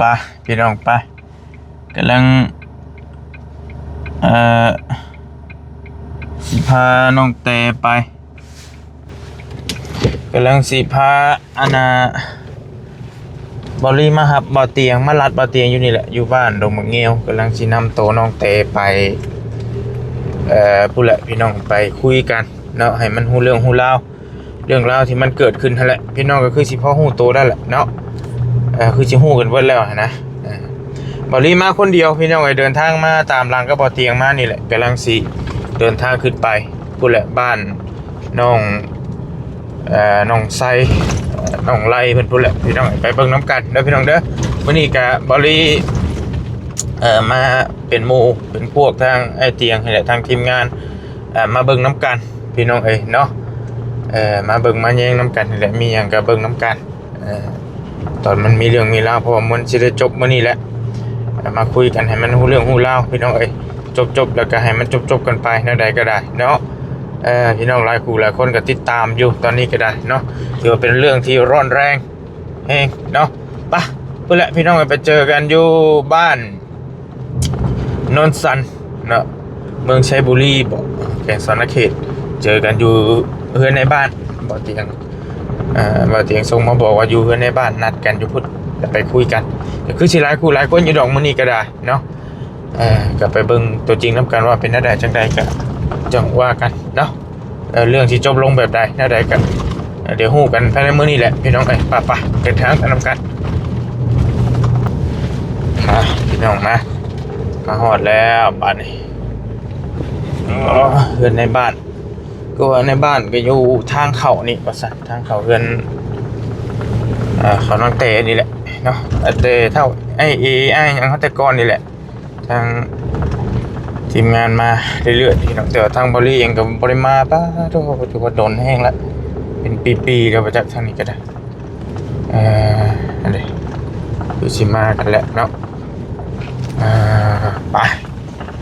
ໄປພີ່ນ້ອງໄປ ກຳລັງ ເອີ ຊິພານ້ອງແຕໄປ ກຳລັງຊິພາ ອັນນ່າ ເບົາລີມາຮັບເບົາຕຽງ ມາລັດເບົາຕຽງຢູ່ນີ້ແຫຼະ ຢູ່ບ້ານດົງໝາກງຽວ ກຳລັງຊິນຳໂຕນ້ອງແຕໄປ ເອີ ພຸ້ນແຫຼະພີ່ນ້ອງ ໄປຄຸຍກັນເນາະ ໃຫ້ມັນຮູ້ເລື່ອງຮູ້ລາວ ເລື່ອງລາວທີ່ມັນເກີດຂຶ້ນຫັ້ນແຫຼະ ພີ່ນ້ອງກໍຄືຊິພໍຮູ້ໂຕໄດ້ແຫຼະເນາະ ເອີ ຄືຊິຮູ້ກັນເບິດແລ້ວຫັ້ນນະ ເອີ ເບົາລີມາຄົນດຽວພີ່ນ້ອງເອີຍ ເດີນທາງມາຕາມຫຼັງກັບເບົາຕຽງມານີ້ແຫຼະ ກຳລັງຊິເດີນທາງຂຶ້ນໄປ ພຸ້ນແຫຼະ ບ້ານນ້ອງ ເອີ ນ້ອງໄຊ ເອີ ນ້ອງໄລເພິ່ນພຸ້ນແຫຼະພີ່ນ້ອງ ໄປເບິ່ງນຳກັນເດີພີ່ນ້ອງເດີ ມື້ນີ້ກະເບົາລີ ເອີ ມາເປັນໝູ່ເປັນພວກທາງອ້າຍຕຽງນີ້ແຫຼະ ທາງທີມງານ ເອີ ມາເບິ່ງນຳກັນພີ່ນ້ອງເອີຍເນາະ ເອີ ມາເບິ່ງມາແຍງນຳກັນນີ້ແຫຼະ ມີຫຍັງກະເບິ່ງນຳກັນ ເອີ ຕອນມັນມີເລື່ອງມີລາວ ເພາະວ່າມັນຊິໄດ້ຈົບມື້ນີ້ແຫຼະ ເອີ ມາຄຸຍກັນໃຫ້ມັນຮູ້ເລື່ອງຮູ້ລາວພີ່ນ້ອງເອີຍ ຈົບໆ ແລ້ວກໍໃຫ້ມັນຈົບໆ ກັນໄປແນວໃດກໍໄດ້ເນາະ ເອີ ພີ່ນ້ອງຫຼາຍຄູ່ຫຼາຍຄົນກໍຕິດຕາມຢູ່ຕອນນີ້ກໍໄດ້ເນາະ ຖືວ່າເປັນເລື່ອງທີ່ຮ້ອນແຮງແຮງເນາະ ໄປ ພຸ້ນແຫຼະພີ່ນ້ອງ ໄປເຈີກັນຢູ່ບ້ານ ໂນນສັນເນາະ ເມືອງໄຊບູລີບໍ ແຂວງສະຫວັນນະເຂດ ເຈີກັນຢູ່ເຮືອນໃນບ້ານ ເບົາຕຽງ ເອີ ເບົາຕຽງສົ່ງມາບອກວ່າຢູ່ເຮືອນໃນບ້ານ ນັດກັນຢູ່ພຸ້ນ ແລ້ວໄປຄຸຍກັນ ກໍຄືຊິຫຼາຍຄູ່ຫຼາຍຄົນຢູ່ດອກມື້ນີ້ກໍໄດ້ເນາະ ເອີ ກໍໄປເບິ່ງຕົວຈິງນຳກັນວ່າເປັນແນວໃດ ຈັ່ງໃດກໍຈັ່ງວ່າກັນເນາະ ເອີ ເລື່ອງຊິຈົບລົງແບບໃດແນວໃດກໍ ເອີ ດຽວຮູ້ກັນພາຍໃນມື້ນີ້ແຫຼະພີ່ນ້ອງເອີຍ ໄປໆ ເດີນທາງໄປນຳກັນ ອ່າ ພີ່ນ້ອງມາ ມາຮອດແລ້ວບາດນີ້ ເອີ ເຮືອນໃນບ້ານ ກໍວ່າໃນບ້ານກໍຢູ່ທາງເຂົ້ານີ້ວ່າຊັ້ນ ທາງເຂົ້າເຮືອນ ເອີ ເຂົານ້ອງແຕນີ້ແຫຼະເນາະ ແຕ່ເທົ່າອ້າຍເອ ອ້າຍຫຍັງເຮົາແຕ່ກ່ອນນີ້ແຫຼະ ທາງທີມງານມາເລື້ອຍໆ ພີ່ນ້ອງ ແຕ່ວ່າທາງເບົາລີເອງກໍບໍ່ໄດ້ມາ ປາໂທ້ ຖືວ່າດົນແຮງລະ ເປັນປີໆ ແລ້ວບໍ່ຈັກ ທາງນີ້ກໍໄດ້ ເອີ ອັນນີ້ຄືຊິມາກັນແຫຼະເນາະ ເອີ ໄປ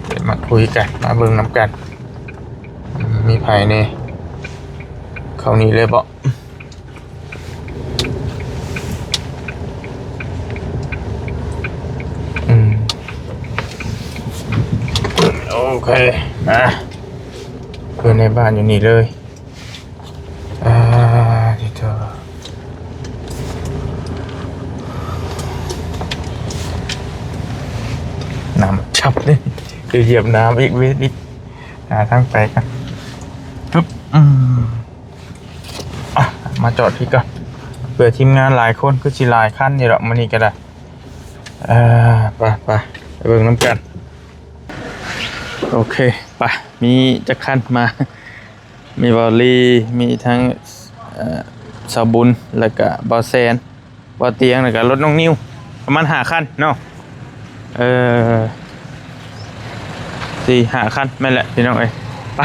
ດຽວມາຄຸຍກັນ ມາເບິ່ງນຳກັນ ມີໃຜແດ່ ເຂົ້ານີ້ເລີຍບໍ? ອືມ ໂອເຄ ມາ ເພິ່ນໃນບ້ານຢູ່ນີ້ເລີຍ ອ່າ ທີ່ເທີ ນ້ຳຈັບເດ້ ຄືຢຽບນ້ຳອີກເວດອີກ ຫາທາງໄປກັນ ປຶບ ອືມ ອ່ະ ມາຈອດທີ່ກ່ອນ ເພື່ອທີມງານຫຼາຍຄົນ ຄືຊິຫຼາຍຄັນຢູ່ດອກມື້ນີ້ກໍໄດ້ ເອີ ໄປ ໄປ ໄປເບິ່ງນຳກັນ ໂອເຄ ໄປ ມີຈັກຄັນມາ ມີເບົາລີ ມີທັງ ເອີ ສາວບຸນ ແລ້ວກະເບົາແຊນ ບໍ່ຕຽງ ແລ້ວກະລົດນ້ອງນິວ ປະມານຫ້າຄັນເນາະ ເອີ ສີ່ຫ້າຄັນ ແມ່ນແຫຼະພີ່ນ້ອງເອີຍ ໄປ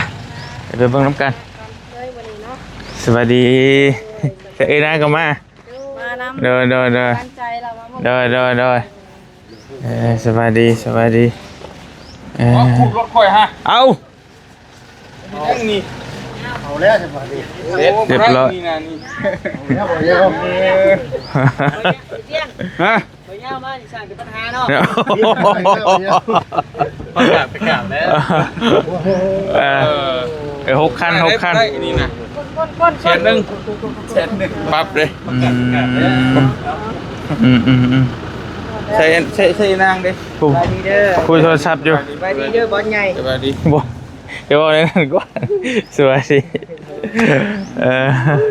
ໄປເບິ່ງນຳກັນ ເອີຍ ມື້ນີ້ເນາະ ສະບາຍດີ ເອີຍ ເອີຍນາກໍມາ ມານຳ ໂດຍ ໂດຍ ໂດຍ ໝັ້ນໃຈລາວມາ ໂດຍ ໂດຍ ໂດຍ ເອີ ສະບາຍດີ ສະບາຍດີ ເອີ ໂອ້ ຂູດລົດຂ້ອຍຮະ ເອົ້າ ຍັງນີ້ ເອົາແລ້ວ ສະບາຍດີ ເສດ ຮຽບຮ້ອຍ ນີ້ນະນີ້ ເອົາແລ້ວ ເອົາແລ້ວ ຮະ ໄປຍາວມານີ້ສ້າງແຕ່ບັນຫາເນາະ ປະກາດ ປະກາດແລ້ວ ເອີ ເອີ ຫົກຄັນ ຫົກຄັນ ໄດ້ ໄດ້ນີ້ນະ ຄົນໆໆໆ ແສນໜຶ່ງ ແສນໜຶ່ງ ປັບເດ້ ອືມ ປະກາດ ປະກາດແລ້ວ ອືມ ອືມ ອືມ ໃສ່ ໃສ່ ໃສ່ນາງເດ້ ຜູ້ ສະບາຍດີເດີ ຄຸຍໂທລະສັບຢູ່ ສະບາຍດີເດີ ບອສໃຫຍ່ ສະບາຍດີ ບໍ່ ຢ່າເວົ້າແນວນັ້ນກ່ອນ ສະບາຍດີ ເອີ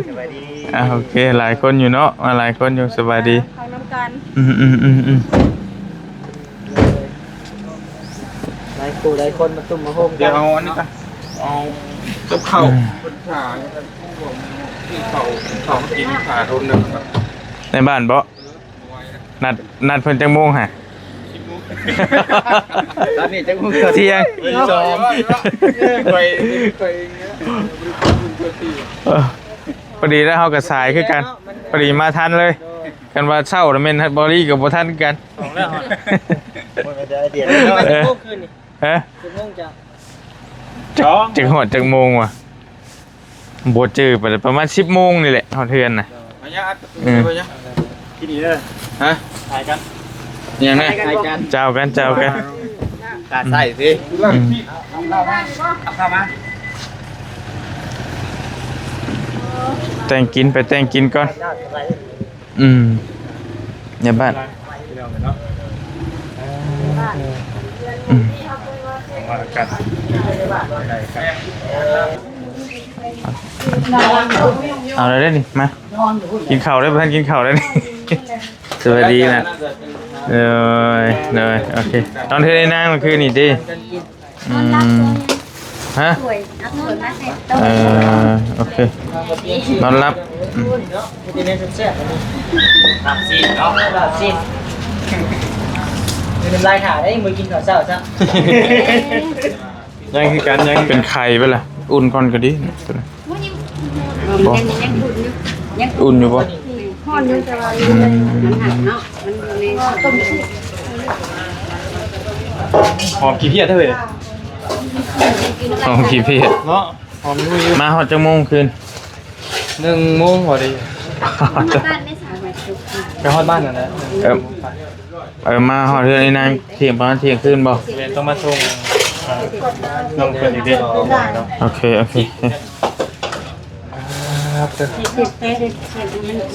ສະບາຍດີ ອ່າ ໂອເຄ ຫຼາຍຄົນຢູ່ເນາະ ມາຫຼາຍຄົນຢູ່ ສະບາຍດີ ເຂົ້ານຳກັນ ອືມໆໆໆ ຫຼາຍຄູ່ຫຼາຍຄົນມາຕຸ້ມມາໂຮມກັນ ດຽວເອົາອັນນີ້ກ່ອນ ເອົາກັບເຂົ້າ ອືມ ເພິ່ນຖ້າ ກິນເຂົ້າ ກິນເຂົ້າ ມາກິນຖ້າດົນແລ້ວ ໃນບ້ານບໍ? ນັດ ນັດເພິ່ນຈັກໂມງຫະ? ຕອນນີ້ຈັກໂມງ? ທ່ຽງ ຕີສອງ ຂ້ອຍ ຂ້ອຍ ເອີ ພໍດີແລ້ວ ເຮົາກໍສາຍຄືກັນ ພໍດີມາທັນເລີຍ ຄັນວ່າເຊົ້ານະແມ່ນເບົາລີກໍບໍ່ທັນຄືກັນ ອອກແລ້ວ ເອີ ຮະ? ຈັກໂມງຈ້ະ? ຈັກ ຈັກຮອດຈັກໂມງວະ? ບໍ່ຈື່ປານໃດ ປະມານສິບໂມງນີ້ແຫຼະ ຮອດເຮືອນນະ ເອີ ກິນອີກເດີ ຮະ? ຖ່າຍກັນ ຫຍັງນະ? ເຈົ້າກັນ ເຈົ້າກັນ ກາໃສ່ຕິ. ອືມ ແຕ່ງກິນ ໄປແຕ່ງກິນກ່ອນ. ອືມ ໃນບ້ານ. ອືມ ເອົາແລ້ວເດ້ນີ້ ມາ ກິນເຂົ້າເດ້ ບໍ່ທັນກິນເຂົ້າເດ້ນີ້. ສະບາຍດີນະ. ໂດຍ ໂດຍ ໂອເຄ. ນອນເຮືອນໄອ້ນາງມື້ຄືນນີ້ຕິ? ອືມ ຮະ? ເອີ ໂອເຄ ນອນຫຼັບ. ອືມ ລາບຊີ້ນເນາະ ລາບຊີ້ນ ນ້ຳລາຍຖ້າໄດ້ ມື້ກິນເຂົ້າເຊົ້າຊະ. ຍັງຄືກັນ ຍັງ ເປັນໄຂ້ໄປລະ. ອຸ່ນກ່ອນກໍດີ. ບໍ່ ຍັງ ຍັງອຸ່ນຢູ່ ຍັງ ອຸ່ນຢູ່ບໍ່? ຮ້ອນຢູ່ ແຕ່ວ່າ ອືມ ມັນຫັກເນາະ ມັນຢູ່ໃນຕົ້ມ. ຫອມຂີ້ພຽດເລີຍ ຫອມຂີ້ພຽດເນາະ. ຫອມຢູ່ ມາຮອດຈັກໂມງຄືນ? ໜຶ່ງໂມງພໍດີ ໄປຮອດບ້ານນັ້ນແຫຼະ. ເອີ ມາຮອດເຮືອນໄອ້ນາງທ່ຽງ ປະມານທ່ຽງຄືນບໍ່? ແມ່ນ ຕ້ອງມາສົ່ງ ເອີ ນ້ອງເພິ່ນອີກເດ້. ໂອເຄ ໂອເຄ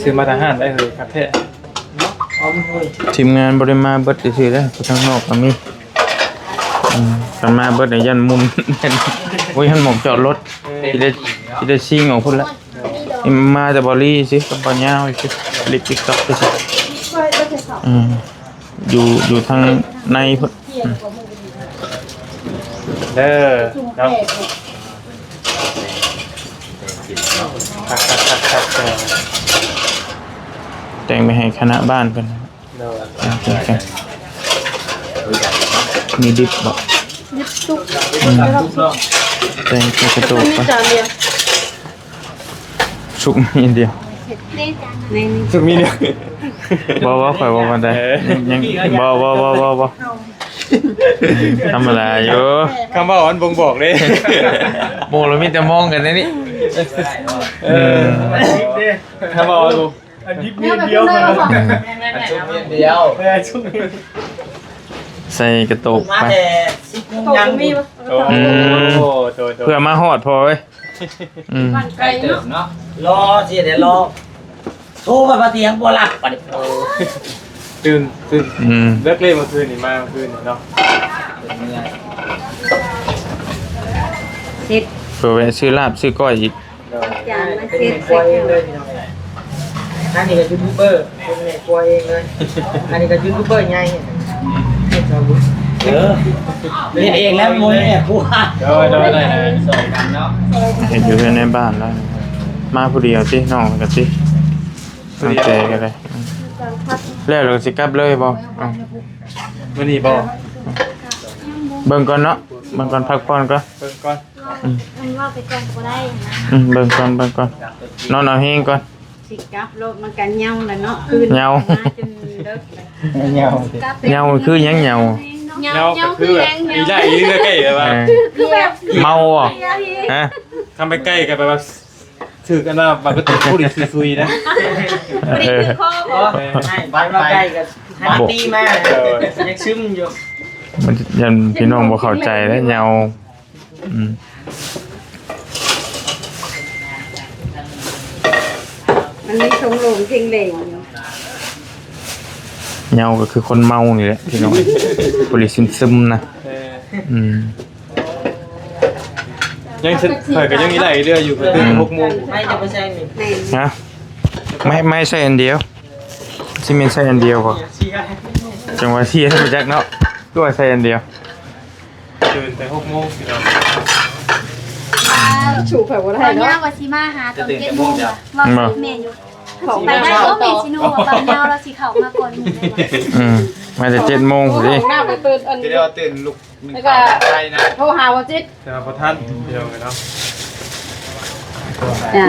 ຊື້ມາແຕ່ຮ້ານໄດ້ເຮີ້ຍ ຄັກແທ້. ທີມງານບໍ່ໄດ້ມາເບິດຊື່ໆເດ້ ຜູ້ທາງນອກກໍມີ. ອືມ ຄັນມາເບິດນີ້ຢ້ານໝຸ່ນ ໂອ້ຍ ຫັ້ນໝ່ອງຈອດລົດ ຊິໄດ້ ຊິໄດ້ຊິງອອກພຸ້ນລະ. ນີ້ມາແຕ່ບໍ່ລີຊິ ກັບບໍ່ຍາວຊິ ລິກຕິກຕັອກຊິ. ອືມ ຢູ່ ຢູ່ທາງໃນພຸ້ນ. ອືມ ເດີເນາະ ຄັກໆໆໆ ແຕ່ງໄປໃຫ້ຄະນະບ້ານເພິ່ນ. ໂດຍ ມີດິບບໍ່? ດິບສຸກ ອືມ ແຕ່ງໃສ່ກະໂຕກ ມີ ໄປ ຈານດຽວ ສຸກມີອັນດຽວ ໃນນີ້ ສຸກມີດຽວ. ບໍ່ ບໍ່ ຂ້ອຍບໍ່ປານໃດ ເອີ ຍັງ ຍັງ ບໍ່ ບໍ່ ບໍ່ ບໍ່ ບໍ່ ທຳມະດາຢູ່. ຄຳເວົ້າອັນບົ່ງບອກເດ້ ໝູ່ລະມີແຕ່ມອງກັນໃນນີ້. ເອີ ອືມ ຄຳເວົ້າອັນ ອັນດິບມີດຽວ ແມ່ນໆໆ ອັນສຸກມີດຽວ ເອີ ສຸກ ໃສ່ກະໂຕກໄປ ມາແຕ່ສິບໂມງຍັງ ໂອ້ ອືມ ໂດຍໆ ເພື່ອມາຮອດພໍເວີຍ. ອືມ ໄກເຕີບເນາະ ລໍຊິໄດ້ລໍ ໂທມາບາດນີ້ຍັງບໍ່ຮັບບາດນີ້. ໂອ້ ຕື່ນ ຕື່ນ ອືມ ເລີກເລີຍເມື່ອຄືນນີ້ ມາເມື່ອຄືນນີ້ເນາະ ເປັນເມື່ອຍ ເຮັດ ເພື່ອແວະຊື້ລາບຊື້ກ້ອຍອີກ. ໂດຍ ຈານມາເຊັດໃສ່ເຈົ້າ ອັນນີ້ກໍຢູທູບເບີ ເປັນແມ່ຄົວເອງເລີຍ ອັນນີ້ກໍຢູທູບເບີໃຫຍ່ ເອີ ເຮັດເອງແລ້ວບໍ່ແມ່ຄົວ ໂດຍ ໂດຍ ໂດຍ ຊ່ອຍກັນເນາະ ເຮັດຢູ່ເຮືອນໃນບ້ານແລ້ວ ມາຜູ້ດຽວຕິ ນ້ອງກໍຕິ ຕັ້ງແຕ່ກໍໄດ້ ແລ້ວເຮົາຊິກັບເລີຍບໍ່? ມື້ນີ້ບໍ່? ເບິ່ງກ່ອນເນາະ ເບິ່ງກ່ອນ ພັກຜ່ອນກ່ອນ ເບິ່ງກ່ອນ. ອືມ ເວົ້າໄປກ່ອນກໍບໍ່ໄດ້ນະ ອືມ ເບິ່ງກ່ອນ ເບິ່ງກ່ອນ ນອນເອົາແຮງກ່ອນ ຊິກັບໂລດ ມັນກະເຫງົາແລ້ວເນາະ ຄືນເຫງົາ ມາຈົນເດິກແລ້ວ ເຫງົາ ເຫງົາຄືຫຍັງ? ເຫງົາ ເຫງົາ ເຫງົາກໍຄືແບບ ເຫງົາ ອີຫຼ້າອີເລື່ອຍໃກ້ແບບວ່າ ເອີ ຄືແບບ ເມົາບໍ່? ຮະ ຄັນໄປໃກ້ກໍແບບວ່າ ຖືກອັນວ່າບັດປະຕູຜູ້ດີຊຸຍໆນະ ເອີ ບໍ່ໄດ້ຖືກຄໍບໍ່? ເອີ ໃຫ້ບັດມາໃກ້ກໍຫາຕີມາ ເອີ ຍັງຊຶມຢູ່ ມັນຢ້ານພີ່ນ້ອງບໍ່ເຂົ້າໃຈເດ້ ເຫງົາ ອືມ ມັນມີຊົງໂລມເພງເລງຢູ່ ເຫງົາກໍຄືຄົນເມົານີ້ແຫຼະພີ່ນ້ອງ ຜູ້ດີຊຶມໆນະ ເອີ ອືມ ຍັງ ຂ້ອຍກໍຍັງໄດ້ເລື່ອຍຢູ່ ຂ້ອຍຕື່ນຫົກໂມງ ໄມ້ຈະບໍ່ໃຊ້ນີ້ ຮະ ໄມ້ ໄມ້ໃຊ້ອັນດຽວ ຊິແມ່ນໃຊ້ອັນດຽວບໍ່? ຈັ່ງວ່າເສຍ ບໍ່ຈັກເນາະ ຄືວ່າໃຊ້ອັນດຽວ ຕື່ນແຕ່ຫົກໂມງ ສູ້ໄປບໍ່ໄດ້ເນາະ ວ່າຊິມາຫາຕອນເຈັດໂມງ ວ່າ ແມ່ນຢູ່ ໄປໄດ້ບໍ່ແມ່ນຊິໜູວ່າ ເບົາຍາວລາວຊິເຂົ້າມາກ່ອນໝູ່ເດ້ ອືມ ມາແຕ່ເຈັດໂມງພຸ້ນເດ້ ເຈົ້າຕື່ນລຸກ ແລ້ວກໍໄປນະ ໂທຫາບໍ່ຈິດ ແຕ່ວ່າບໍ່ທັນ ພີ່ນ້ອງເອີຍເນາະ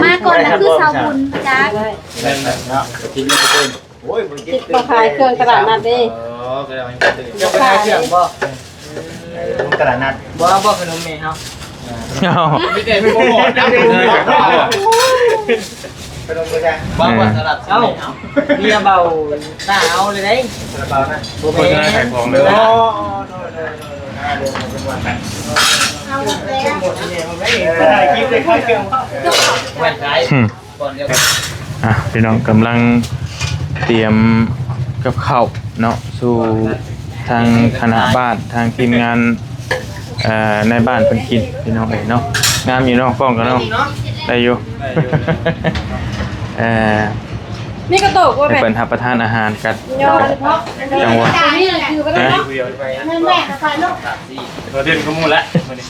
ມາກ່ອນນະ ຄືຊາວບຸນຈັກ ແມ່ນເນາະ ກິນຢູ່ເພິ່ນ ໂອ້ຍ ບໍ່ກິນ ບໍ່ຂາຍເຄື່ອງຕະຫຼາດນັດເດ້ ເອີ ກໍໄດ້ ເຈົ້າໄປຂາຍເຄື່ອງບໍ່? ເອີ ຕະຫຼາດນັດ ບໍ່ ບໍ່ຂະໜົມແມ່ເຮົາ ເອົ້າ ມີແຕ່ໄປໂປຣໂມດນະ ເອີ ເອີ ບໍ່ ເອີ ບໍ່ສະລັບ ເອົ້າ ເມຍເບົາ ຕາເອົາເລີຍເດ້ ບໍ່ແມ່ນ ໂຄສະນາຂາຍຂອງເລີຍ ໂອ້ ໂດຍ ໂດຍ ໂດຍ ໂດຍ ເອົາແລ້ວ ໄດ້ຄລິບໄດ້ຂາຍເຄື່ອງ ໄວ້ຂາຍ ອືມ ກ່ອນດຽວ ອ່ະ ພີ່ນ້ອງກຳລັງຕຽມກັບເຂົ້າເນາະ ສູ່ທາງຄະນະບ້ານ ທາງທີມງານ ເອີ ໃນບ້ານເພິ່ນກິນ ພີ່ນ້ອງເອີຍເນາະ. ງາມຢູ່ເນາະ ກ້ອງກັນເນາະ ໄດ້ຢູ່ ເອີ ນີ້ກະໂຕກວ່າ ໃຫ້ເພິ່ນຮັບປະທານອາຫານກັນ ຍອດ ຈັງຫວະ ນີ້ຄືບໍ່ໄດ້ເນາະ ແມ່ນໆ ໄປເນາະ ໂດດເດັ່ນກວ່າໝູ່ລະມື້ນີ້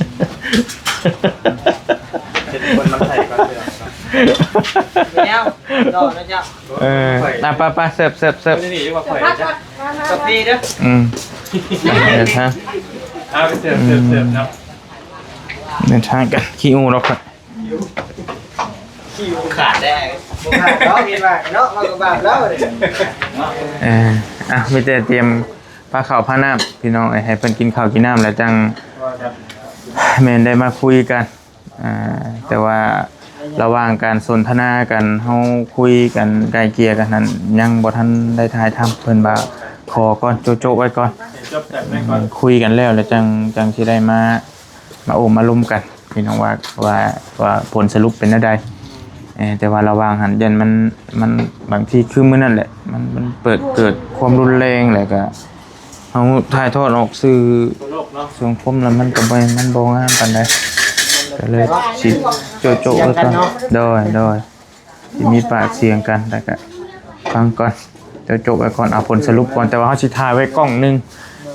ເປັນຄົນນຳໃຊ້ກ່ອນ ແລ້ວ ເອີ ໄປໆ ເສີບ ເສີບ ເສີບ ກາເຟເດີ ອືມ ເດີນທາງ ເອົາໄປເສີບ ເສີບ ເສີບເນາະ ເດີນທາງກັນ ຂີ້ອູ້ເນາະ ຄິວຂາດແດ່ບໍ່ຂາດເນາະ ເຫັນວ່າເນາະ ເຮົາກໍບາບແລ້ວເດ້ ເອີ ອ່ະ ມີແຕ່ຕຽມພາເຂົ້າພານ້ຳ ພີ່ນ້ອງເອີຍ ໃຫ້ເພິ່ນກິນເຂົ້າກິນນ້ຳແລ້ວຈັ່ງ ແມ່ນໄດ້ມາຄຸຍກັນ ອ່າ ແຕ່ວ່າລະຫວ່າງການສົນທະນາກັນ ເຮົາຄຸຍກັນໄກ່ເກ່ຍກັນນັ້ນ ຍັງບໍ່ທັນໄດ້ຖ່າຍທຳ ເພິ່ນວ່າຂໍກ່ອນ ໂຈະໆໄວ້ກ່ອນ ໃຫ້ຈົບກັນໄວ້ກ່ອນ ເອີ ຄຸຍກັນແລ້ວ ແລ້ວຈັ່ງ ຈັ່ງຊິໄດ້ມາ ມາໂອ້ມາລົມກັນ ພີ່ນ້ອງວ່າ ວ່າ ວ່າຜົນສະຫຼຸບເປັນແນວໃດ ເອີ ແຕ່ວ່າລະຫວ່າງຫັ້ນ ຢ້ານມັນ ມັນ ບາງທີຄືມື້ນັ້ນແຫຼະ ມັນ ມັນເປີດ ເກີດຄວາມຮຸນແຮງ ແລ້ວກະ ເຮົາຖ່າຍທອດອອກສື່ສັງຄົມແລ້ວ ມັນກໍບໍ່ ມັນບໍ່ງາມປານໃດ ກໍເລີຍຊິໂຈະໆໄວ້ກ່ອນ ໂດຍ ໂດຍ ຊິມີປາກສຽງກັນ ແລ້ວກະຟັງກ່ອນ ໂຈະໆໄວ້ກ່ອນ ເອົາຜົນສະຫຼຸບກ່ອນ ແຕ່ວ່າເຮົາຊິຖ່າຍໄວ້ກ້ອງໜຶ່ງ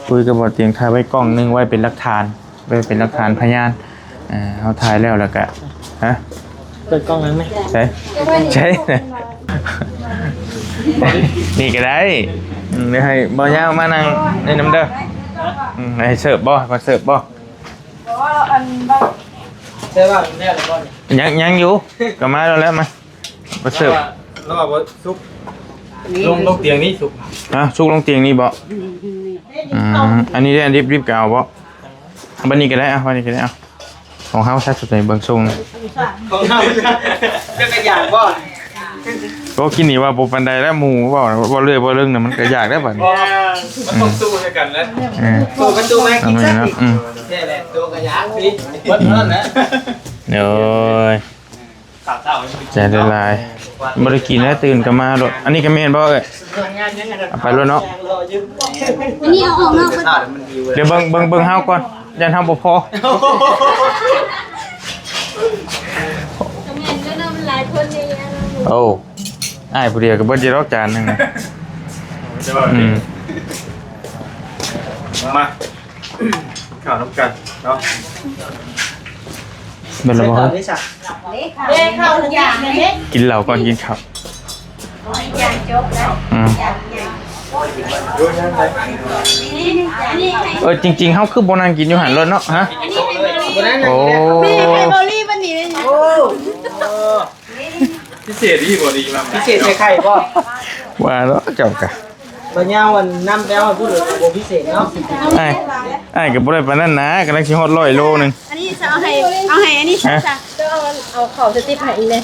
ຄຸຍກັບບໍ່ຕຽງ ຖ່າຍໄວ້ກ້ອງໜຶ່ງ ໄວ້ເປັນຫຼັກຖານ ໄວ້ເປັນຫຼັກຖານພະຍານ ເອີ ເຮົາຖ່າຍແລ້ວ ແລ້ວກະ ຮະ ເປີດກ້ອງນັ້ນໄໝ ໃສ ໃສ ນີ້ກໍໄດ້ ອືມ ດຽວໃຫ້ບ່າວຍາວມານັ່ງໃນນຳເດີ ອືມ ໃຫ້ເສີບບໍ່ ໃຫ້ເພິ່ນເສີບບໍ່ ບໍ່ ອັນ ບໍ່ ໃຊ່ວ່າແລ້ວບໍ່ນີ້ ຍັງ ຍັງຢູ່ ກໍມາແລ້ວ ແລ້ວມາ ມາເສີບ ລາວວ່າ ລາວວ່າບໍ່ສຸກ ລົງ ລົງຕຽງນີ້ສຸກ ຮະ ສຸກລົງຕຽງນີ້ບໍ່ ອືມ ອັນນີ້ເດ້ ດິບໆກໍເອົາບໍ່ ບັດນີ້ກໍໄດ້ ເອົາ ບັດນີ້ກໍໄດ້ ເອົາ ຂອງເຮົາຊະ ສຸດໃນເບິ່ງຊົງ ຂອງເຮົາ ເຈົ້າກໍຢາກບໍ່ ກໍກິນນີ້ວ່າບໍ່ປານໃດແລ້ວ ໝູ່ເວົ້າ ເວົ້າເລື້ອຍເວົ້າເລື່ອງນະ ມັນກໍຢາກແລ້ວບັດນີ້ ມັນຕ້ອງສູ້ໃສ່ກັນແລ້ວ ເອີ ໂຕກັນໂຕມາກິນຊະ ອືມ ແທ້ແຫຼະ ໂຕກໍຢາກສິ ເບິດເທົ່ານັ້ນແຫຼະ ໂອ້ຍ ໃຈລາຍໆ ບໍ່ໄດ້ກິນແລ້ວ ຕື່ນກໍມາໂລດ ອັນນີ້ກໍແມ່ນບໍ່ເອີຍ ເອົາໄປໂລດເນາະ ອັນນີ້ເອົາອອກນອກເບິດ ດຽວເບິ່ງ ເບິ່ງ ເບິ່ງເຮົາກ່ອນ ຢ້ານເຮົາບໍ່ພໍ ກໍແມ່ນຢູ່ເນາະ ມັນຫຼາຍຄົນນີ້ ໂອ້ ອ້າຍຜູ້ດຽວກໍເບິດຢູ່ດອກຈານໜຶ່ງນະ ອືມ ມາ ກິນເຂົ້ານຳກັນເນາະ ເບິດແລ້ວບໍ່? ເດ້ ເຂົ້າທຸກຢ່າງເດ້ ກິນເຫຼົ້າກ່ອນກິນເຂົ້າ ອືມ ເອີ ຈິງໆ ເຮົາຄືບໍ່ນັ່ງກິນຢູ່ຫັ້ນໂລດເນາະ ຮະ ໂອ້ ໂອ້ ພິເສດອີ່ບໍ່ດີ ພິເສດໃສ່ໄຂ່ບໍ່? ວ່າແລ້ວເຈົ້າກະ ບໍ່ຍາວອັນນຳແລ້ວ ຜູ້ບໍ່ພິເສດເນາະ ອ້າຍ ອ້າຍກໍບໍ່ໄດ້ປານນັ້ນນະ ກຳລັງຊິຮອດຮ້ອຍໂລໜຶ່ງ ອັນນີ້ເອົາໃຫ້ ເອົາໃຫ້ອັນນີ້ຊະ ເຈົ້າເອົາ ເອົາເຂົ້າສະຕິບໃຫ້ອີກແດ່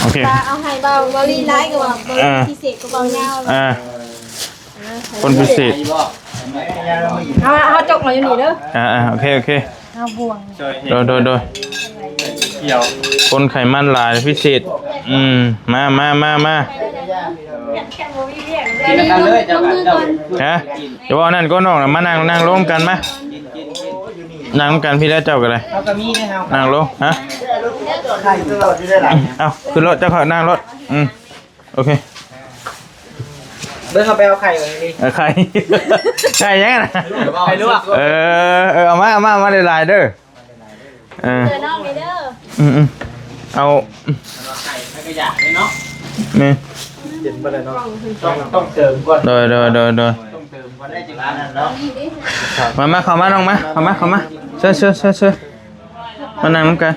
ໂອເຄ ເອົາໃຫ້ເບົາ ເບົາລີຫຼາຍກວ່າເບົາ ເອີ ພິເສດກວ່າເບົາຍາວ ອ່າ ຄົນພິເສດ ເຮົາ ເຮົາຈົກມາຢູ່ນີ້ເດີ ອ່າໆ ໂອເຄ ໂອເຄ ເຮົາບ່ວງ ໂດຍ ໂດຍ ໂດຍ ຄົນໄຂມັນຫຼາຍພິເສດ ອືມ ມາ ມາ ມາ ມາ ກິນນຳກັນເລີຍ ເຈົ້າ ເຈົ້າ ຮະ ຢ່າເວົ້ານັ້ນກໍນ້ອງນະ ມານັ່ງ ນັ່ງລົງກັນມາ ນັ່ງນຳກັນພີ້ແຫຼະ ເຈົ້າກໍໄດ້ ເຮົາກໍມີເດ້ເຮົາ ນັ່ງລົງ ຮະ ເອົາ ຂຶ້ນລົດ ເຈົ້າເຂົ້ານັ່ງລົດ ອືມ ໂອເຄ ເບິ່ງເຮົາໄປເອົາໄຂ່ໄວ້ນີ້ ເອີ ໄຂ່ ໄຂ່ຫຍັງນະ ໄຂ່ລວກ ເອີ ເອີ ເອົາມາ ເອົາມາ ເອົາມາຫຼາຍໆເດີ ເອີ ເອີ ນ້ອງນີ້ເດີ ອືມໆ ເອົາ ໄຂ່ກໍຢາກເດ້ເນາະ ແມ່ນ ກິນບໍ່ໄດ້ເນາະ ຕ້ອງ ຕ້ອງເຕີມກ່ອນ ໂດຍ ໂດຍ ໂດຍ ໂດຍ ຕ້ອງເຕີມກ່ອນໄດ້ຈັ່ງນັ້ນເນາະ ມາ ມາ ເຂົ້າມານ້ອງມາ ເຂົ້າມາ ເຂົ້າມາ ເຊີນ ເຊີນ ເຊີນ ເຊີນ ມານັ່ງນຳກັນ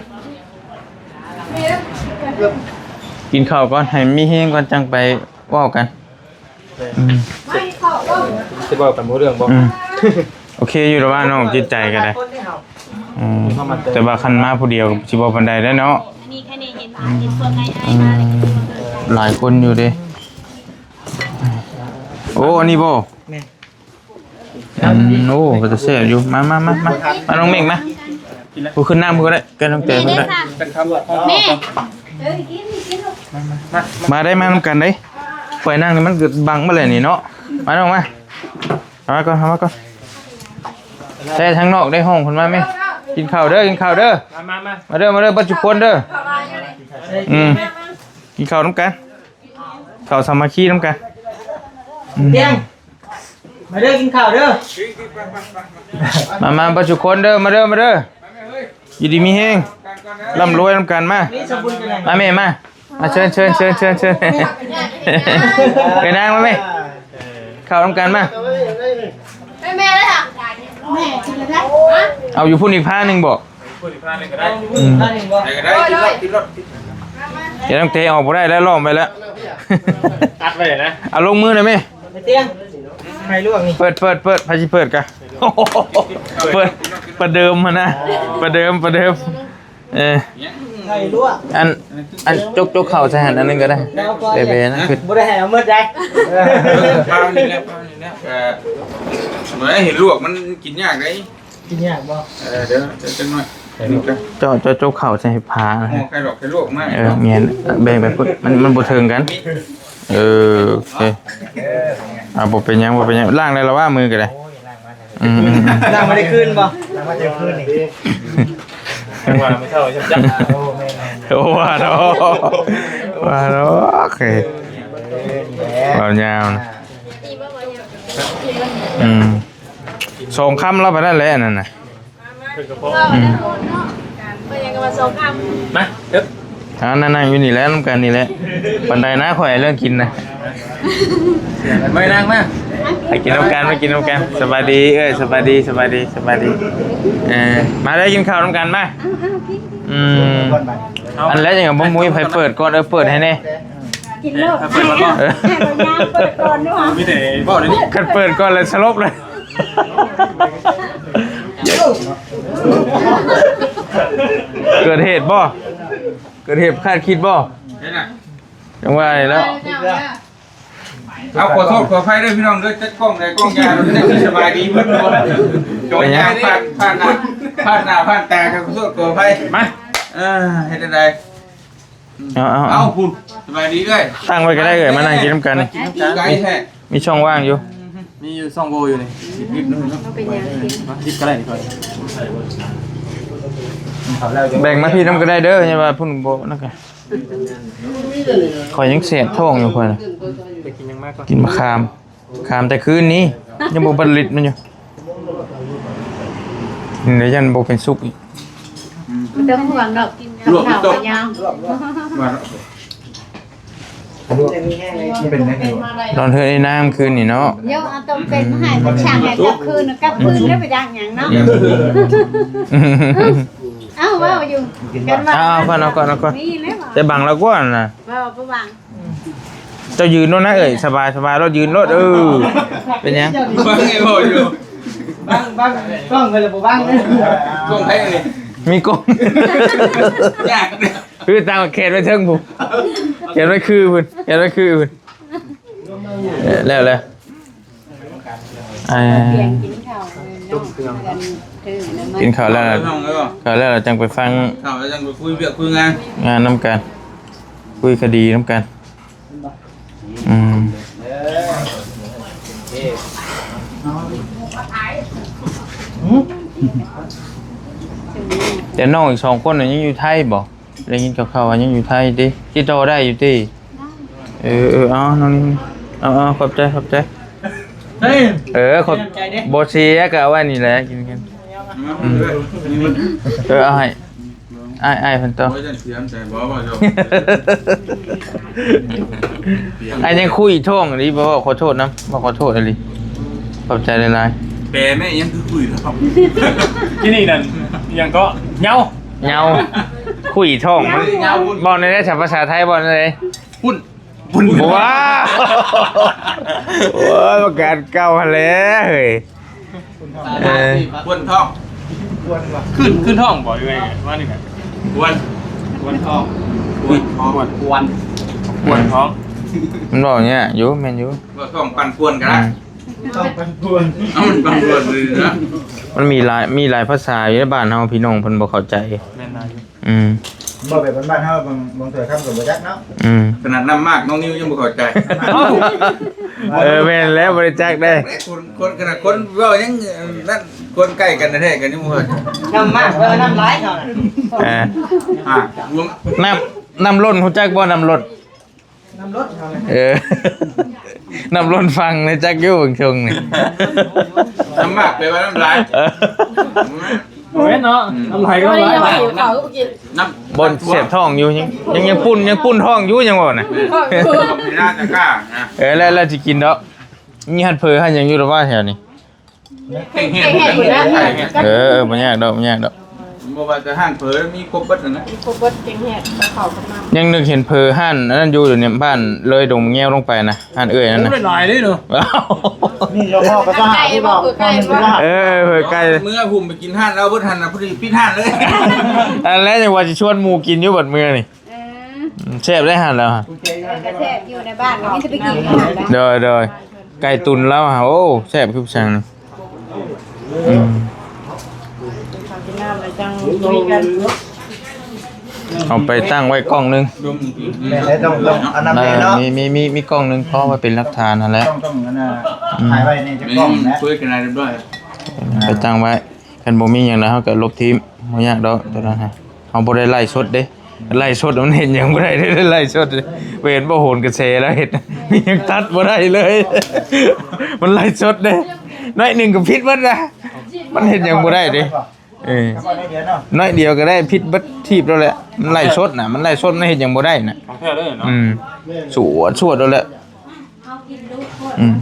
ກິນເຂົ້າກ່ອນ ໃຫ້ມີແຮງກ່ອນ ຈັ່ງໄປເວົ້າກັນ ອືມ ຊິເວົ້າກັນບໍ່ເລື່ອງບໍ່ ອືມ ໂອເຄຢູ່ແລ້ວວ່ານ້ອງຈິດໃຈກໍໄດ້ ອືມ ແຕ່ວ່າຄັນມາຜູ້ດຽວກໍຊິບໍ່ປານໃດແລ້ວເນາະ ອືມ ຫຼາຍຄົນຢູ່ເດ້. ໂອ້ ອັນນີ້ບໍ່? ແມ່ນ. ອືມ ໂອ້ ເປັນຕາແຊບຢູ່. ມາ ມາ ມາ ມາ ມາ ນ້ອງເມັກມາ. ຜູ້ຂຶ້ນນຳຜູ້ກໍໄດ້ ກັບນ້ອງແຕເພິ່ນກໍໄດ້. ແມ່ ມາໄດ້ ມານຳກັນເດ້. ຂ້ອຍນັ່ງນີ້ມັນກໍບັງເບິດແລ້ວນີ້ເນາະ. ມານ້ອງມາ. ເອົາມາກ່ອນ ເອົາມາກ່ອນ. ແຕ່ທາງນອກໄດ້ ຮ້ອງເພິ່ນມາແມ່. ກິນເຂົ້າເດີ ກິນເຂົ້າເດີ. ມາ ມາ ມາ ມາເດີ ມາເດີ ເບິດທຸກຄົນເດີ. ອືມ ກິນເຂົ້ານຳກັນ ເຂົ້າສາມັກຄີນຳກັນ. ອືມ ຕຽງ ມາເດີ ກິນເຂົ້າເດີ. ມາ ມາ ເບິດທຸກຄົນເດີ ມາເດີ ມາເດີ. ຢູ່ດີມີແຮງ ລ່ຳລວຍນຳກັນ. ມາ ມາແມ່ ມາ ມາ ເຊີນ ເຊີນ ເຊີນ ເຊີນ ເຊີນ. ເອີ ນາງມາແມ່. ເຂົ້ານຳກັນມາ. ແມ່ ແມ່ເລີຍ ແມ່ກິນແລ້ວໄດ້. ເອົາຢູ່ພຸ້ນອີກພາໜຶ່ງບໍ? ພຸ້ນອີກພາໜຶ່ງກໍໄດ້. ອືມ ໄດ້ກໍໄດ້ ກິນໂລດ ກິນໂລດ. ເຈົ້າ ຕັ້ງແຕ່ອອກບໍ່ໄດ້ແລ້ວ ລ້ອມໄວ້ແລ້ວ ອັດໄວ້ນະ. ເອົາລົງມືໜ່ອຍແມ່. ໄປຕຽງ ໄຂ່ລວກນີ້ ເປີດ ເປີດ ເປີດ. ໃຜຊິເປີດກະ ເປີດ ປະເດີມຫັ້ນນະ ປະເດີມ ປະເດີມ. ເອີ ໄຂ່ລວກ ອັນ ອັນ ຈົກ ຈົກເຂົ້າໃສ່ຫັ້ນອັນໜຶ່ງກໍໄດ້. ແບະໆ ນະ ຄືບໍ່ໄດ້ໃຫ້ເອົາໝົດໃດ. ເອີ ເອົານີ້ແຫຼະ ເອົານີ້ແຫຼະ. ເອີ ເມື່ອເຫັນລວກມັນກິນຍາກເດ້. ກິນຍາກບໍ່? ເອີ ດຽວ ດຽວຈັກໜ້ອຍ. ເຈົ້າ ເຈົ້າຈົກເຂົ້າໃສ່ຜ້ານະ. ຫໍ່ໄຂ່ດອກ ໄຂ່ລວກມາ. ເອີ ແມ່ນ ແບ່ງໄປພຸ້ນ ມັນ ມັນບໍ່ເຖິງກັນ. ເອີ ໂອເຄ. ອ່າ ບໍ່ເປັນຫຍັງ ບໍ່ເປັນຫຍັງ. ລ້າງແລ້ວລະຫວາ ມືກໍໄດ້. ອືມໆໆ. ລ້າງບໍ່ໄດ້ຄືນບໍ່? ລ້າງມາແຕ່ຄືນນີ້ ວ່າມື້ເຊົ້າຈຳຈັກ. ໂອ້ ແມ່ນໆ. ໂອ້ ວ່າເນາະ ວ່າເນາະ. ໂອເຄ ເວົ້າຍາວນະ. ອືມ ສອງຄຳລາວປານນັ້ນແຫຼະ ອັນນັ້ນນະ. ເພິ່ນກໍພໍ ອືມ ເພິ່ນຍັງວ່າສອງຄຳ. ມາ ເອີ ອ່າ ນັ່ງ ນັ່ງຢູ່ນີ້ແຫຼະ ນຳກັນນີ້ແຫຼະ. ປານໃດນະ ຂ້ອຍເລື່ອງກິນນະ. ມານັ່ງມາ ມາກິນນຳກັນ ມາກິນນຳກັນ. ສະບາຍດີເອີຍ ສະບາຍດີ ສະບາຍດີ ສະບາຍດີ. ເອີ ມາເດີ ກິນເຂົ້ານຳກັນມາ. ອືມ ອັນແລະ ຍັງບໍ່ມີໃຜເປີດກ່ອນ. ເອີ ເປີດໃຫ້ແດ່. ກິນໂລດ ໃຫ້ ໃຫ້ບັກຍາມເປີດກ່ອນເນາະ. ມີແຕ່ເວົ້າໄດ້ນີ້ ຄັນເປີດກ່ອນແລ້ວສະຫຼົບເລີຍ. ເກີດເຫດບໍ່? ເກີດເຫດຄາດຄິດບໍ່? ຈັ່ງວ່ານີ້ແຫຼະ. ເອົາ ຂໍໂທດຂໍອະໄພເດີພີ່ນ້ອງເດີ ຈັກກ້ອງໃດກ້ອງຢາ ໄດ້ສະບາຍດີເບິດ. ໂດຍ ຜ່ານ ຜ່ານໜ້າ ຜ່ານຕາ ຂໍໂທດຂໍອະໄພ. ມາ ເອີ ເຮັດຈັ່ງໃດ? ເອົາ ເອົາ ເອົາ ເອົາ ພຸ້ນ ສະບາຍດີເອື້ອຍ. ຕັ້ງໄວ້ກໍໄດ້ເອື້ອຍ ມານັ່ງກິນນຳກັນ. ໄກແທ້. ມີຊ່ອງວ່າງຢູ່. ມີຢູ່ຊ່ອງໂຫວ່ຢູ່ນີ້. ດິບໆ ເນາະ. ເອົາເປັນຫຍັງກິນ ດິບກໍໄດ້ນີ້. ແບ່ງມາພີ້ນຳກໍໄດ້ເດີ ຢ່າວ່າພຸ້ນບໍ່ນັ້ນກະ. ຂ້ອຍຍັງແສບທ້ອງຢູ່ຂ້ອຍນະ. ໄປກິນຫຍັງມາກ່ອນ? ກິນມະຂາມ. ຂາມແຕ່ຄືນນີ້ ຍັງບໍ່ບັນລິດມັນຢູ່. ກິນແລ້ວຢ້ານບໍ່ເປັນສຸກອີກ. ບໍ່ຕ້ອງຫ່ວງດອກ ກິນກັບເຂົ້າກໍຍາວ. ນອນເຮືອນອີນາງຄືນນີ້ເນາະ. ໂຍ ເອົາຕົ້ມເປັດມາໃຫ້ ມັນຊ່າງໃຫ້ກັບຄືນ ກັບຄືນແລ້ວໄປຢ່າງຫຍັງເນາະ. ເອົ້າ ເວົ້າຢູ່ກັນວ່າ ເອົາກ່ອນ ເອົາກ່ອນ ເອົາກ່ອນ. ແຕ່ບັງລາວກວ່ານະ. ບໍ່ ບໍ່ບັງ. ເຈົ້າຢືນໂລດນະເອີຍ ສະບາຍ ສະບາຍໂລດ ຢືນໂລດ. ເອີ ເປັນຫຍັງ? ບັງໄອ້ບໍ່ຢູ່ ບັງ ບັງກ້ອງໄປແລ້ວບໍ່ບັງເດ້. ກ້ອງໃຜອັນນີ້? ມີກ້ອງ ຍາກເດ້. ຄືຕັ້ງແຂນໄວ້ເທິງພຸ້ນ ແຂນໄວ້ຄືພຸ້ນ ແຂນໄວ້ຄືພຸ້ນ. ເອີ ແລ້ວ ແລ້ວ. ອ່າ ກິນເຂົ້າແລ້ວ ກິນເຂົ້າແລ້ວ ເຂົ້າແລ້ວຈັ່ງໄປຟັງ ເຂົ້າແລ້ວຈັ່ງໄປຄຸຍວຽກຄຸຍງານ ງານນຳກັນ ຄຸຍຄະດີນຳກັນ. ອືມ ແຕ່ນ້ອງອີກສອງຄົນນະ ຍັງຢູ່ໄທບໍ່? ໄດ້ຍິນຂ່າວໆວ່າຍັງຢູ່ໄທຕິ ຕິດຕໍ່ໄດ້ຢູ່ຕິ? ໄດ້. ເອີໆ ເອົາ ນ້ອງນີ້ ເອົາໆ ຂອບໃຈ ຂອບໃຈ. ເອີ ຂອບໃຈເດ້. ບໍ່ເສຍ ກໍເອົາໄວ້ນີ້ແຫຼະ ກິນກັນ. ອືມ ເອີ ເອົາໃຫ້ ອ້າຍ ອ້າຍເພິ່ນຕໍ່. ໂອ້ຍ ຢ້ານເສຍໃຈບໍ່ ເວົ້າຢູ່. ອ້າຍຍັງຄຸຍທ້ອງອີ່ຫຼີບໍ່? ຂໍໂທດນຳ ບໍ່ ຂໍໂທດອີ່ຫຼີ. ຂອບໃຈຫຼາຍໆ. ແປແມ່ ອີ່ຫຍັງຄືຄຸຍທ້ອງ? ທີ່ນີ້ນັ້ນ ອີ່ຫຍັງເກາະ ເຍົາ ເຍົາ ຄຸຍທ້ອງ. ມັນເວົ້າແນວໃດ ພາສາໄທເວົ້າແນວໃດ? ປຸ້ນ ປຸ້ນ. ວ້າວ ໂອ້ຍ ປະກາດເກົ່າຫັ້ນແຫຼະເຮີ້ຍ. ເອີ ປວດທ້ອງ ຂຶ້ນ ຂຶ້ນທ້ອງບໍ່ ຫຼືວ່າ ວ່ານີ້ນະ ປວດ ປວດທ້ອງ. ກວນ ກວນ ກວນທ້ອງ ມັນເວົ້າຍາກຢູ່ ແມ່ນຢູ່ ເວົ້າທ້ອງປັ່ນປ່ວນກໍໄດ້ ອືມ ເອົາມັນປັ່ນປ່ວນເລີຍນະ ມັນມີຫຼາຍ ມີຫຼາຍພາສາຢູ່ໃນບ້ານເຮົາ ພີ່ນ້ອງເພິ່ນບໍ່ເຂົ້າໃຈ ແມ່ນຫຼາຍຢູ່ ອືມ ເວົ້າແບບບ້ານໆເຮົາ ບາງ ບາງເທື່ອຄຳກໍບໍ່ຈັກເນາະ ອືມ ຂະໜາດນ້ຳໝາກນ້ອງນິວຍັງບໍ່ເຂົ້າໃຈ ເອົ້າ ເອີ ແມ່ນແລ້ວ ບໍ່ໄດ້ຈັກເດ້ ຄົນ ຄົນ ຂະໜາດຄົນເວົ້າຍັງ ເອີ ນັ້ນ ຄົນໃກ້ກັນແທ້ໆ ກໍຍັງບໍ່ເຂົ້າໃຈ ນ້ຳໝາກ ເອີ ນ້ຳລາຍເຂົານະ ເອີ ອ່າ ນ້ຳ ນ້ຳລົ້ນ ຮູ້ຈັກບໍ່ ນ້ຳລົ້ນ? ນ້ຳລົ້ນເຮົານະ ເອີ ນ້ຳລົ້ນຝັ່ງນີ້ຈັກຢູ່ເບິ່ງຊົງນີ້ ນ້ຳໝາກແປວ່ານ້ຳລາຍ ເອີ ບໍ່ແມ່ນເນາະ ອືມ ນ້ຳລາຍກໍນ້ຳລາຍ ເຂົາກໍບໍ່ກິນ ນ້ຳ ບ່ອນແສບທ້ອງຢູ່ ຍັງ ຍັງ ຍັງປຸ້ນ ຍັງປຸ້ນທ້ອງຢູ່ ຍັງເວົ້ານະ ເອີ ແລ້ວ ແລ້ວຊິກິນດອກ ມີຮ້ານເຝີຮ້ານຫຍັງຢູ່ລະວ່າແຖວນີ້? ແກງແຮດ ແກງແຮດ ເອີ ບໍ່ຍາກດອກ ບໍ່ຍາກດອກ ບໍ່ວ່າແຕ່ຮ້ານເຝີມີຄົບເບິດຫັ້ນນະ ມີຄົບເບິດ ແກງແຮດ ກັບເຂົ້າກັບນ້ຳ ຍັງນຶກເຫັນເຝີຮ້ານອັນນັ້ນຢູ່ ຢູ່ໃນບ້ານເລີຍດົງແງວລົງໄປນະ ຮ້ານເອື້ອຍນັ້ນນະ ໂອ້ ຫຼາຍເດ້ເນາະ ນີ້ເຈົ້າພໍ່ກໍຕ້ອງຫາທີ່ບອກ ເອີ ເຝີໄກ່ ເມື່ອພຸ້ນໄປກິນຮ້ານລາວເບິດຫັ້ນນະ ພໍດີປິດຮ້ານເລີຍ ອັນແລະຍັງວ່າຊິຊວນໝູ່ກິນຢູ່ບັດເມື່ອນີ້ ເອີ ອືມ ແຊບເດ້ຮ້ານລາວ ເອີ ກໍແຊບຢູ່ໃນບ້ານ ມີແຕ່ໄປກິນຢູ່ຫັ້ນແຫຼະ ໂດຍ ໂດຍ ໄກ່ຕຸນລາວຫາ ໂອ້ ແຊບຄືຊ່າງນີ້ ອືມ ເອົາໄປຕັ້ງໄວ້ກ້ອງໜຶ່ງ ແມ່ນແລ້ວ ຕ້ອງ ຕ້ອງອັນນັ້ນເນາະ ມີ ມີ ມີ ມີກ້ອງໜຶ່ງ ພໍໄວ້ເປັນຫຼັກຖານຫັ້ນແຫຼະ ຕ້ອງ ຕ້ອງອັນນ່າ ອືມ ຖ່າຍໄວ້ໃນຈັກກ້ອງນະ ໄປຕັ້ງໄວ້ ຄັນບໍ່ມີຫຍັງແລ້ວ ເຮົາກໍລົບຖິ້ມ ບໍ່ຍາກດອກ ຕົວນັ້ນຫະ ເຮົາບໍ່ໄດ້ໄລຟ໌ສົດເດ້ ໄລຟ໌ສົດມັນເຮັດຫຍັງບໍ່ໄດ້ເດ້ ໄລຟ໌ສົດ ບໍ່ເຫັນບໍ່ໂຫນກະແສແລ້ວເຮັດ ມັນຍັງຕັດບໍ່ໄດ້ເລີຍ ມັນໄລຟ໌ສົດເດ້ ໜ້ອຍໜຶ່ງກໍຜິດເບິດລະ ມັນເຮັດຫຍັງບໍ່ໄດ້ເດ້ ເອີ ໜ້ອຍດຽວກໍໄດ້ ຜິດເບິດທີບແລ້ວແຫຼະ ມັນໄລຟ໌ສົດນະ ມັນໄລຟ໌ສົດ ມັນເຮັດຫຍັງບໍ່ໄດ້ນະ ຂອງແທ້ເລີຍເນາະ ອືມ ສວດ ສວດເອົາແຫຼະ ອືມ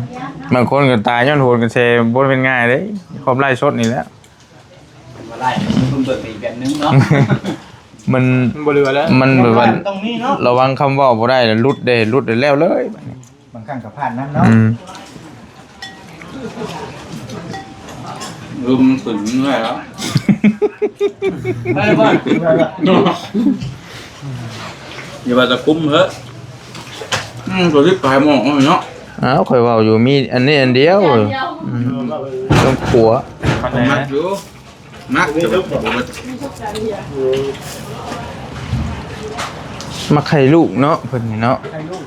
ບາງຄົນກໍຕາຍຍ້ອນໂຫນກະແສ ບໍ່ແມ່ນງ່າຍເດ້ ຄວາມໄລຟ໌ສົດນີ້ແຫຼະ ບໍ່ໄດ້ ເພິ່ນເບິ່ງໄປອີກແບບໜຶ່ງເນາະ ມັນ ມັນບໍ່ເຫຼືອແລ້ວ ມັນແບບວ່າ ຕ້ອງມີເນາະ ລະວັງຄຳເວົ້າບໍ່ໄດ້ ຫຼຸດເດ້ ຫຼຸດແລ້ວເລີຍ ບາງຄັ້ງກໍພາດນຳເນາະ ອືມ ລົມຂຶ້ນເມື່ອຍແລ້ວ ໄດ້ບໍ່? ຢ່າວ່າແຕ່ຄຸມເຮີ້ ອືມ ຕົວທີ່ປາຍໝອກເນາະ ອ້າວ ຂ້ອຍເວົ້າຢູ່ ມີອັນນີ້ອັນດຽວ ອັນດຽວ ອືມ ຕ້ອງຂົວ ມັກຢູ່ ມັກ ມັກໄຂ່ລູກເນາະ ເພິ່ນນີ້ເນາະ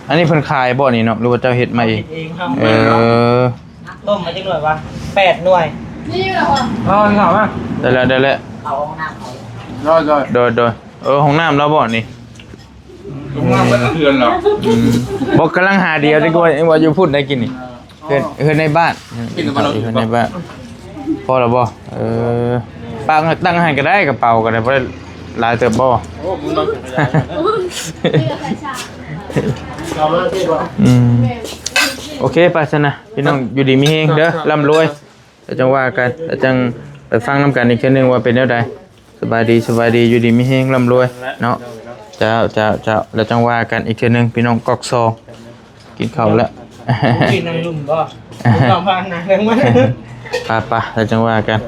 ອັນນີ້ເພິ່ນຂາຍບໍ່ນີ້ເນາະ ຫຼືວ່າເຈົ້າເຮັດມາເອງ? ເຮັດເອງເຮົາ ເອີ ຕົ້ມມາຈັກໜ່ວຍວະ ແປດໜ່ວຍ ນີ້ລະ ເອົາເຂົ້າມາ ໄດ້ແລ້ວ ໄດ້ແລ້ວ ເອົາຫ້ອງນ້ຳເຂົາ ໂດຍ ໂດຍ ໂດຍ ເອີ ຫ້ອງນ້ຳລາວບໍ່ນີ້? ອືມ ບໍ່ ກຳລັງຫາດຽວ ແຕ່ວ່າ ວ່າຢູ່ພຸ້ນໄດ້ກິນນີ້ ເຮືອນ ເຮືອນໃນບ້ານ ເຮືອນໃນບ້ານ ພໍແລ້ວບໍ່? ເອີ ປາກຕັ້ງໃຫ້ກໍໄດ້ ກະເປົາກໍໄດ້ ບໍ່ໄດ້ຫຼາຍເຕີບບໍ່? ອືມ ໂອເຄ ໄປຊັ້ນນະ ພີ່ນ້ອງ ຢູ່ດີມີແຮງເດີ ລ່ຳລວຍ ແລ້ວຈັ່ງວ່າກັນ ແລ້ວຈັ່ງໄປຟັງນຳກັນອີກເທື່ອໜຶ່ງວ່າເປັນແນວໃດ. ສະບາຍດີ ສະບາຍດີ ຢູ່ດີມີແຮງ ລ່ຳລວຍເນາະ ເຈົ້າ ເຈົ້າ ເຈົ້າ ແລ້ວຈັ່ງວ່າກັນອີກເທື່ອໜຶ່ງ ພີ່ນ້ອງກອກສອງ ກິນເຂົ້າແລ້ວ ກິນນາງລຸ່ມບໍ່ ຕ້ອງພານາງເລື່ອງມັນ ໄປໆ ແລ້ວຈັ່ງວ່າກັນ.